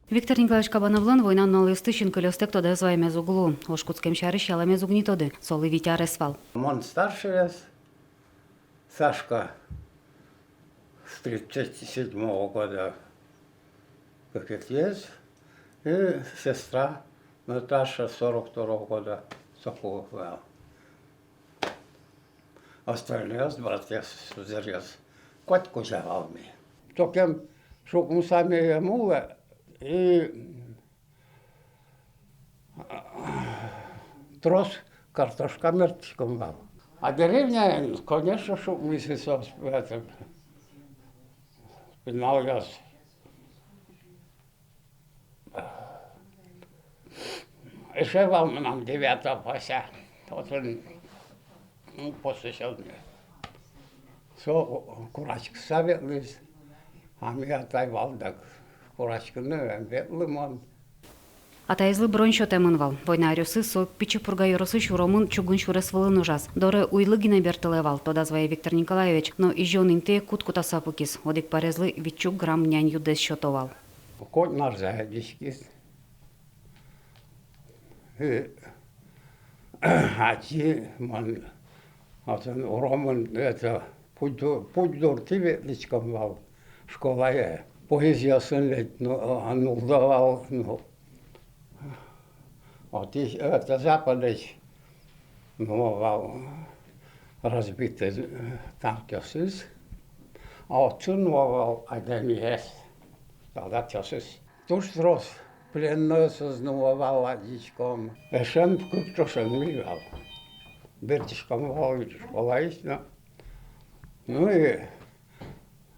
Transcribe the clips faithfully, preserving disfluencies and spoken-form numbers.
Виктор Николаевич Кабановлэн война нуналъёсты синкылиостэк тодаз ваемез уг луы. Ож кутскем сярысь ялэмез уг ни тоды, солы вить арес вал. Мон старшиез, Сашка с тридцать седьмого года кыкетӥез, и сестра Наташа сорок второго года соку вал. Остальные братья, сузэръёс, коть кузя вал ми. Сокем шукмысамы ӧм улэ, и трос картошка мерттӥськом вал. А деревняын, конечно, шукмысьтыз соос в этом, пиналъёс. Эше вал мынам девятого класса, отын, ну, посвящённый. Со кураськыса ветлӥз, а ми атай вал дак, кураськыны ӧм ветлы мон. Атаезлы бронь сётэмын вал. Война аръёсы со Пичи Пурга ёросысь Уромын чугун сюрес вылын ужаз. Доры уйлы гинэ бертылэ вал, тодаз вае Виктор Николаевич, но изён интые кут кутаса пукиз. Одӥг парезлы витьсю грамм нянь юдэс сёто вал. Коть мар адӟиськиз. И ачи мон, отын Уромын, это, путь дур-, путь дуртӥ ветлӥськом вал школае. Поездъёсын ведь, ну, а, нулло вал, ну. Отысь, это, западысь, ну, вал разбитый, э, танкъёсыз. А отчы нуо вал адямиез, солдатъёсыз. Туж трос пленнойёсыз нуо вал, адӟиськом. Эшен кык ӵошен ми вал. Бертӥськом вал школаысь но. Ну и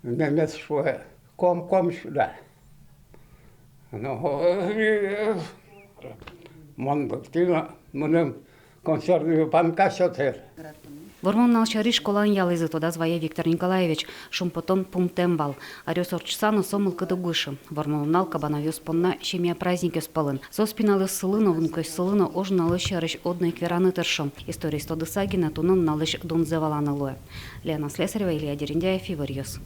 немец шуэ: «Ком, ком сюда». Ну, мон быктӥ но, мыным консервной банка сётэ. Вормонунал сярысь школаын ялӥзы, тодаз вае Виктор Николаевич. Шумпотон пумтэм вал. Аръёс ортчыса но со мылкыд уг ышы. Вормонунал Кабановъёс понна семья праздникъёс пӧлын. Соос пиналъёссылы но, внукъёссылы но ож нуналъёс сярысь одно ик вераны тыршо. Историез тодыса гинэ туннэ нуналысь дунзэ валаны луэ. Лена Слесарева, Илья Дерендяев, «Иворъёс».